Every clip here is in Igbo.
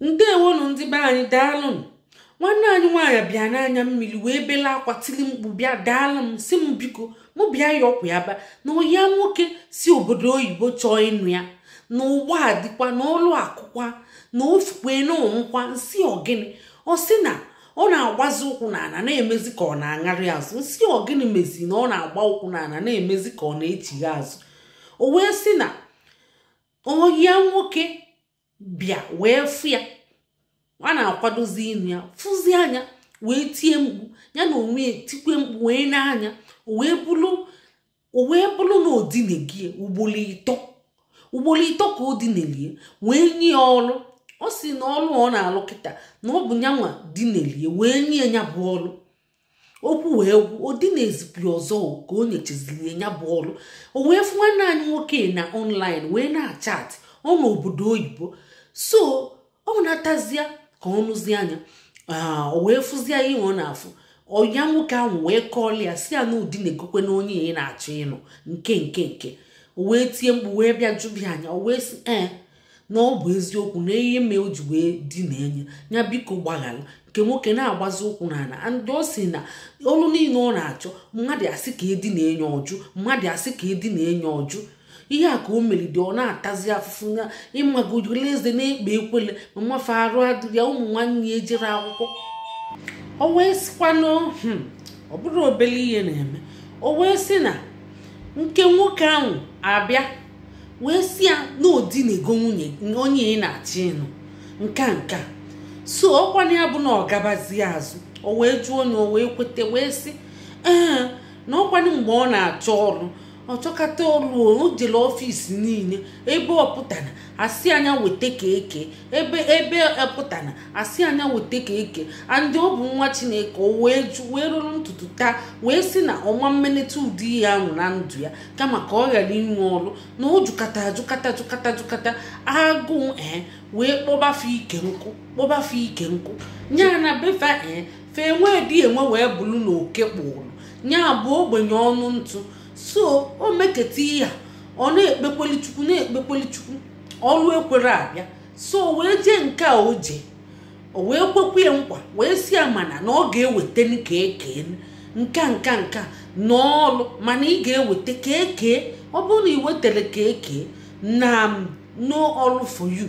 Ndewonu ndị be anyị, daalụnụ. Nwanne anyị nwaanyị bịa n'anya mmiri wee bela akwa, tili mkpu, bịa daalụ m, si m biko mụ bịa ya ọkwa ya ba na ya nwoke si obodo oyibo chọọ ịnụ ya, na ụgbọ a dịkwa na ọlụ akụkwa na ofukwe na ọnwụkwa nsị ọgịnị. Ọ sị na ọ na-agbazi ụkwụ n'ala na-emezi ka ọ na-aṅarị azụ. Nsị ọgịnị mezi na ọ na-agba ụkwụ n'ala na-emezi ka ọ na-echigha azụ. O wee sị na ya nwoke bịa wee fụ ya, a na-akwadozi ịnụ ya, fụzi anya wee tie mkpu, ya na onwe tikwe mkpu wee n'anya, o wee bụrụ na odinagie ugboro ịtọ ka o dinelie wee nye ya ọrụ. Ọ sị na ọrụ ọ na-alụ kịta na ọ bụ nyanwa dinelie wee nye ya bụ ọrụ. Okwu wee gwụ, o dinezikwa ọzọ ka o nyechizilie ya bụ ọrụ. O wee fụ nwanne anyị nwoke na online wee na-achat ọ n'obodo oyibo. So ọ natazie ka ọ nụzie anya, o wee fụzie ihe ọ na-afụ. Ọya nwoke ahụ wee kọọlụ ya si ya na ụdị na-egokwe na onye ya na-achọ ịnụ nke nke nke. O wee tie mkpu wee bịa jụbịa anya, o wee sị ee na ọ bụ eziokwu na ihe mee o ji wee dina enye ya, biko gbaghalụ. Nke nwoke na-agbazi ụkwụ n'ala, and ọ sị na ọrụ niile ọ na-achọ mmadụ asị ka edina enye ọjụ, mmadụ asị ka edina enye ọjụ. Ihe a ka o meride, ọ na-atazi afụfụ na ịmagojule eze na-ekpe ekwele mamafe arụ adịrị ya, ụmụ nwanne ya ejere akwụkwọ. O wee sịkwanụ ọ bụrụ obere ihe na-eme. O wee sị na nke nwoke ahụ abịa wee sị ya na odinego nwunye onye ị na-achọ ịnụ nka nka. So ọkwana ya bụ na ọ gabazie azụ. O wee jụọ onye, o wee kwete wee sị ee na ọkwanụ mgbe ọ na-achọ ọrụ, ọ chọkata ọrụ, o jere ọfịs niile ebe ọ pụtara asị anya weta ka eke, ebe pụtara asị anya weta ka eke. Andị ọ bụ nwa Chineke, o wee jụ wee rụrụ ntutu taa wee sị na ọma mmelite ụdị ihe ahụ na ndụ ya, kama ka ọ ghara inwe ọrụ. Na o jukata jukata jukata jukata agụụ wee kpọbafe ike nkụ, kpọbafe ike nkụ nya na befa fe enwe di enwe wee bụrụ na oke kpụrụ nya bụ ogbenye ọnụ ntụ. So o meketa ihe ọ na-ekpekweli Chukwu na-ekpekweli Chukwu, ọrụ ekwere abịa. So wee jee nke a o jee, o wee kwekwa ya nkwa wee si ya mana na ọ ga-eweta ka eke nka nka nka n'ọrụ, mana ị ga-eweta ka eke, ọ bụrụ na ị wetara ka eke na no ọrụ for you.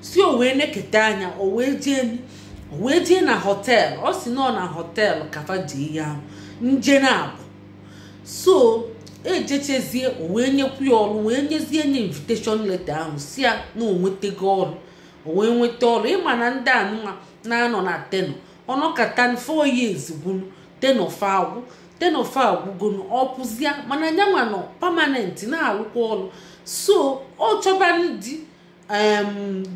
Si o wee neketa anya, o wee jee na họteelụ. Ọ si nọ na họteelụ kafa jee ihe ahụ nje na-abụ. So ejechezie o wee nyekwu ya ọrụ, wee nyezie nye invitation letter ahụ si ya na o nwetego ọrụ. O wee nweta ọrụ. Ịma na ndị anụnwa na-anọ na tenọ ọnọkata 4 years gwunu tenọ fa agwụgonu ọ pụzia, mana nyanwa nọ permanent na-alụkwa ọrụ. So ọ chọba ndị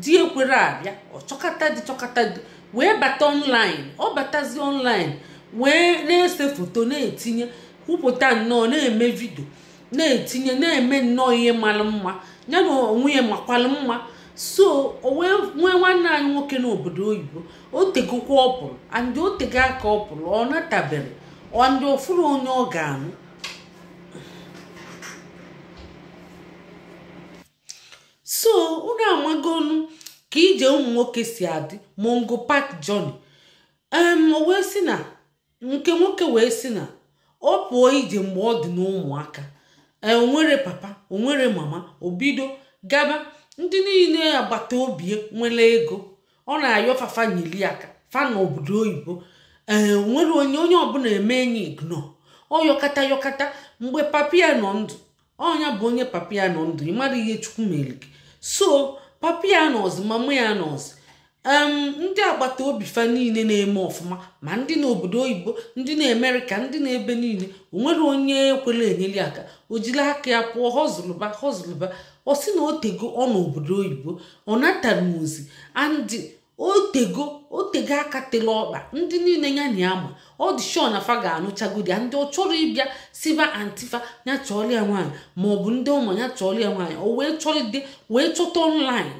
di ekwere abịa, ọ chọkata di chọkata di wee bata online. Ọ batazi online wee na-ese foto na-etinye kwupụta nnọọ, na-eme vidio na-etinye, na-eme nnọọ ihe mara mma, ya na onwe ya makwara mma. So o wee nwee nwanne anyị nwoke n'obodo oyibo, o tegokwa ọ pụrụ, and o tego aka ọ pụrụ, ọ natabere and ọ fụrụ onye ọ ga-anụ. So unu amagonu ka ije ụmụ nwoke si adị Mongo Park Johnny. O wee sị na nke nwoke wee sị na ọ pụọ ije mgbe ọ dị n'ụmụaka, onwere papa onwere mama, o bido gaba ndị niile agbata obi nwere ego, ọ na-ayọ fafa nyeli aka fa n'obodo oyibo. Onwere onye ọbụla eme enyi igno, ọ yọkata yọkata mgbe papa ya nọ ndụ, ọnya bụ onye papa ya nọ ndụ, ị mara ihe Chukwu mere gị. So papa ya nọzi, mama ya nọzi, ndị agbata obi fa niile na-eme ọfụma, ma ndị n'obodo oyibo, ndị na Amerịka, ndị na-ebe niile, onwere onye ekwere enyeli aka. O jiri aka ya pụọ họzụlụba họzụlụba. Ọ sị na otego ọ n'obodo oyibo, ọ natara ozi andị otego aka tele ọkpa ndị niile ya na ya ma ọ dị shọ na fa ga-anụchagodi ya. Ndị ọ chọrọ ịbịa siba antifa ya chọọrọ ya nwaanyị, ma ọ bụ ndị ụmụ ya chọọrọ ya nwaanyị. O wee chọrọde wee chọta online,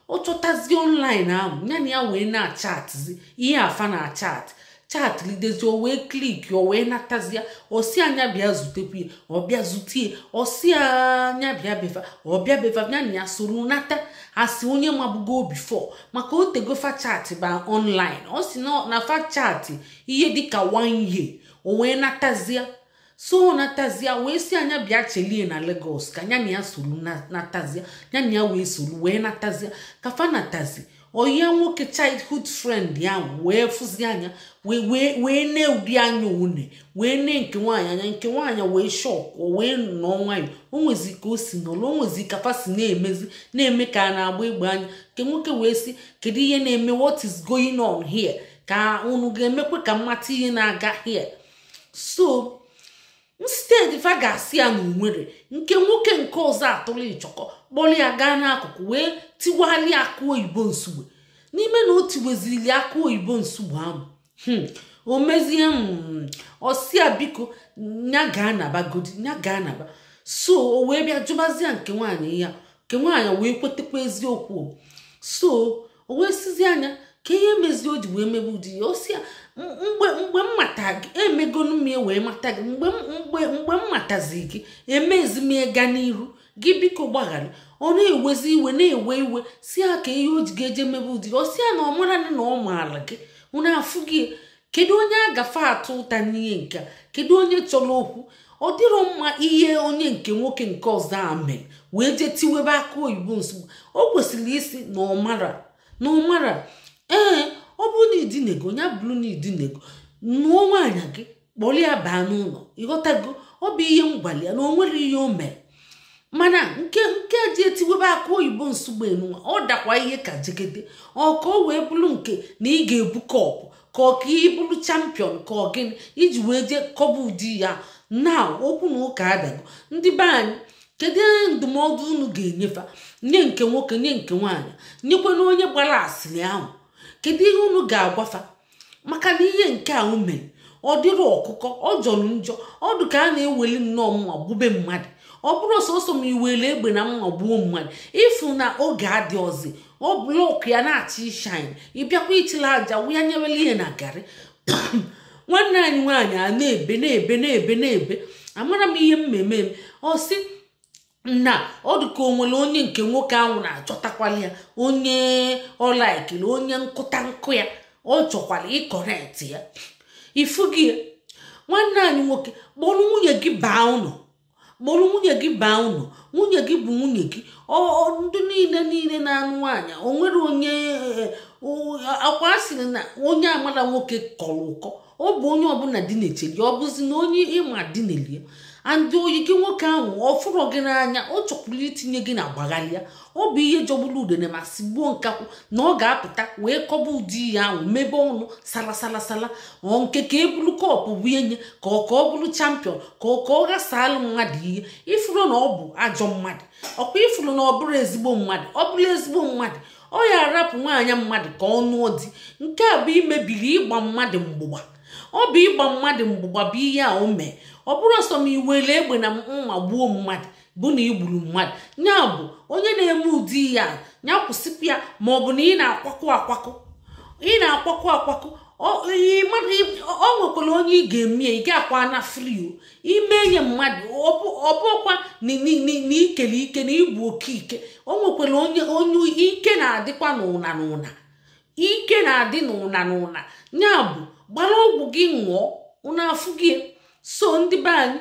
ọ chọtazie online ahụ ya na ya wee na-achatzi ihe afa na-achat Chatidezi, o wee click, o wee natazie. Osi anya bịa zutekwu ya, ọ bịa zutie. Osi anya bịa befa, ọ bịa befa. Ya na ya soro nata, asị onye mabugo before, maka o tego fa chat ba online. Ọ si na fa chat ihe dịka one year, o wee natazie. So natazia, wee si anya bịa chelie na Lagos ka ya na ya soro natazia. Ya na ya wee soro wee natazia. Ka fa natazi, oyi nwoke, childhood friend ya, wee fụzi anya, wee nee ụdị anya une, wee nee nke nwaanyị anya. Nke nwaanyị wee shock, wee nọọ nwayọ. O nwezi ka o si nọrọ, o nwezi ka fa si na-emezi, na-eme ka a na-agba egbe anya. Nke nwoke wee sị, "Kedu ihe na-eme? What is going on here? Ka unu ga-emekwe ka mmata ihe na-aga here?" So instead fa ga-asị ya na onwere, nke nwoke nke ọzọ atụrụ ịchọkọ, kpọrọ ya gaa n'akụkụ, wee tiwali akụ oyibo nsugbe n'ime na o tiwezili akụ oyibo nsugbe ahụ. O mezie m ọsịa, biko, ya gaa nabagodi, ya gaa naba. So o wee bịa jụbazie nke nwaanyị ya. Nke nwaanyị wee kwetekwa eziokwu. So o wee sizi anya ka ihe mezi o ji wee mebe ụdị ya. Ọsịa, Mgbe m mata gị, emegonu m ya wee mata gị. Mgbe m matazi gị, emezi m ga n'iru gị, biko gbaghara." Ọ na-ewezi iwe, na-ewe iwe, si ya ka ihe o ji ga-eje mebe ụdị. Ọ sị ya na ọ mara na ọ maara gị. Unu afụ gị, kedu onye a gafe atụ ụta n'ihe nke a? Kedu onye chọrọ okwu? Ọ dịrọ mma ihe onye nke nwoke nke ọzọ a mere, wee jee tiwebe aka oyibo nsogbu. O kwesịrị isi na ọ mara, na ọ mara. Ee, ọ bụrụ na idinego ya, bụrụ na idinego, nụọ nwaanyị gị, kpọrọ ya baa n'ụlọ. Ịghọtago? Ọ bụ ihe m gwara ya, na o nwere ihe o mere. Mana nke ji etiwebe aka oyibo nsogbu enunwa, ọ dakwa ihe ka jegede. Ọ ka o wee bụrụ nke na ị ga-ebu cup, ka ọ ka ị bụrụ champion, ka ọ gịnị iji wee jee kọba ụdị ya na okwu na ụka adago? Ndị be anyị, kedu ndụmọdụ unu ga-enyefa, nye nke nwoke, nye nke nwaanyị, nyekwana onye gbara asịrị ahụ? Kedu ihe unu ga-agwafa? Maka na ihe nke a o mere, ọ dịrị ọkụkọ, ọ jọrọ njọ. Ọ dị ka a na-eweli nnọọ mma gbube mmadụ. Ọ bụrụ sọsọ ma iwere egbe na mma gbuo mmadụ, ịfụ na oge adị ọzọ, ọ block ya na-achị shine, ịbịakwa ichila aja wụ ya nyewele ihe na garị. Nwanne anyị nwaanyị a na-ebe, na-ebe, na-ebe, na-ebe, amara m ihe mmemme m. Ọ sị na ọ dị ka o nwere onye nke nwoke ahụ na-achọtakwala ya, onye ọ likeiri, onye nkụta nkụ ya, ọ chọkwara ịcorrect ya. Ifu gị, nwanne anyị nwoke, kpọrọ nwunye gị baa ụlọ, kpọrọ nwunye gị baa ụlọ. Nwunye gị bụ nwunye gị. Ndị niile na-anụ nwaanyị, o nwere onye akwa a sịrị na onye amara nwoke kọrọ ụkọ. Ọ bụ onye ọbụla dị na-echeli, ọ bụzi na onye ịma dị na-elie andị oyi gị. Nwoke ahụ ọ fụrọ gị n'anya, ọ chọkwuru itinye gị na gbagharịa. Ọ bụ ihe jọgburu udene ma si gbuo nkakwụ na ọ ga-apụta wee kọba ụdị ihe ahụ, mebe ọnụ sala sala sala. Ọ nke ka ebulu cup bụ enye, ka ọ bụrụ champion, ka ọ ghasalụ mmadụ ihe. Ifuru na ọ bụ ajọ mmadụ, ọkwa ifuru na ọ bụrụ ezigbo mmadụ. Ọ bụrụ ezigbo mmadụ, ọ ya arapụ nwaanyị mmadụ ka ọ nụọ di. Nke a bụ imebiri ịgba mmadụ mgbụgba. Ọ bụ ịgba mmadụ mgbụgba bụ ihe a o mee. Ọ bụrụ ọsọ ma iwere egbe na mma gbuo mmadụ bụ na igburu mmadụ. Ya bụ onye na-eme ụdị ihe a, ya kwụsịkwa ya. Ma ọ bụ na ị na-akwakọ akwakọ, ị na-akwakọ akwakọ, ọ nwekwara onye ị ga-eme ya, ị ga-akwa na free o ime nye mmadụ. Ọ bụkwa na ikele ike na ịbụ oke ike. O nwekwara onye ike na-adịkwa n'ụna n'ụna, ike na-adị n'ụna n'ụna. Ya bụ gbara ọgwụ gị ṅụọ, ụnụ afụ gị. So ndị be anyị,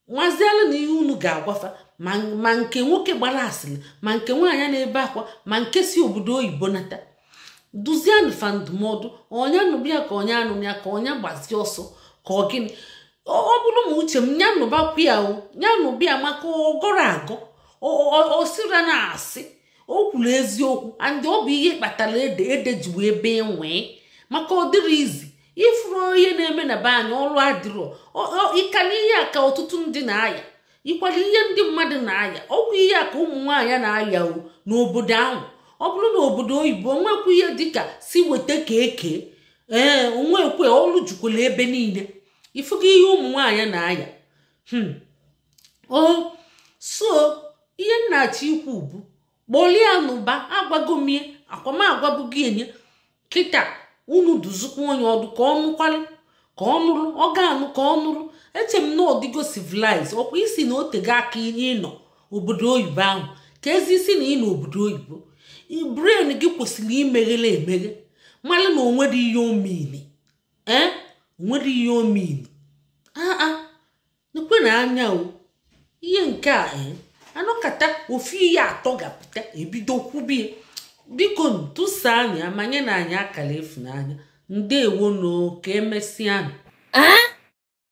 nwazialụ na ihe unu ga-agwafa, ma nke nwoke gbara asịrị, ma nke nwaanyị na-ebe akwa, ma nke si obodo oyibo nata, duzianụ fa ndụmọdụ. Ọnya nụbịa ka ọnya anụ ya, ka ọnya gbazie ọsọ, ka ọ gịnị? Ọ bụrụ ma uche m, ya nụbakwa ya, o ya nụbịa, maka ọgọrọ agọ osira na asị o kwuru eziokwu. And ọ bụ ihe kpatara ede ede ji wee bee nwee, maka ọ dịrị izi. Ifuru ihe na-eme na be anyị, ọrụ adịrọ ịkala ihe a ka ọtụtụ ndị na-aya, ịkwala ihe ndị mmadụ na-aya. Ọkwa ihe a ka ụmụ nwaanyị na-aya o n'obodo ahụ. Ọ bụrụ na obodo oyibo, onwekwa ihe dịka si weta ka eke. Ee, onwekwe ọrụ jukwara ebe niile. Ifugo ihe ụmụ nwaanyị na-aya. O so ihe nna-achọ ikwu bụ, kpọlie n'ụba. Agwago m ya, akwam agwabụghị enye kịta. Unu duzikwa onye ọdụ ka ọ nụkwalụ, ka ọ nụrụ, ọ ga-anụ, ka ọ nụrụ. Eche m na ọdịgo civilize. Ọkwa isi na otego aka ịnọ obodo oyibo ahụ, ka ezi isi na ị nọ obodo oyibo, brain gị kwesịrị imeghele emeghe, malụ na onwere ihe omini, ee, onwere ihe omini. Aa, nekwe na anya o ihe nke a, ee, anọkata ofu ihe atọ ga-apụta, ebido kwubie. Biko tụsaa anyị, amanye na anyị akara ịfụnanya. Ndewo no, ka emesịanụ.